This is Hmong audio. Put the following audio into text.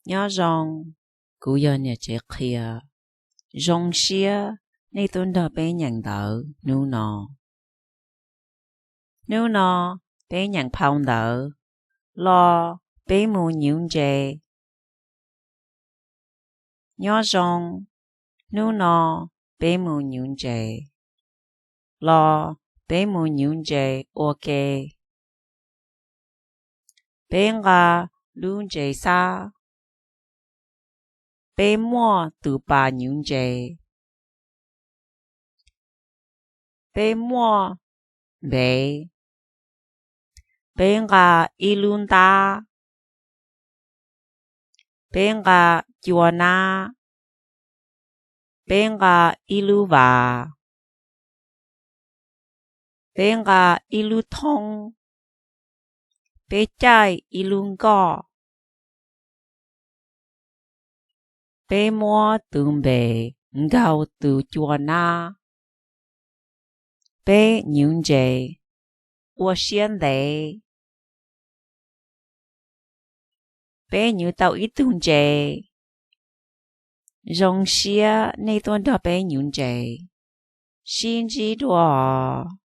Nyob zoo, kuv yog niam tsev qhia. Zoo siab nej tuaj nrog peb nyeem ntawv hnub no. Hnub no peb nyeem phau ntawv Los peb mus nyuv ntses. Nyob zoo, hnub no peb mus nyuv ntses. Los peb mus nyuv ntses ua ke. Peb nqa lub ntses xab. Peb muaj tus pas nyuv ntses. Peb muaj npev. Peb nqa ib lub ntab. Peb nqa cua nab. Peb nqa ib lub vas. Peb nqa ib lub thoob. Peb caij ib lub nkoj. Peb muab tus npes nkaug tus cua nab. Peb nyuv ntses ua siab ntev. Peb nyuv tau ib tug ntses. Zoo siab nej tuaj nrog peb nyuv ntses. Sib ntsib dua os.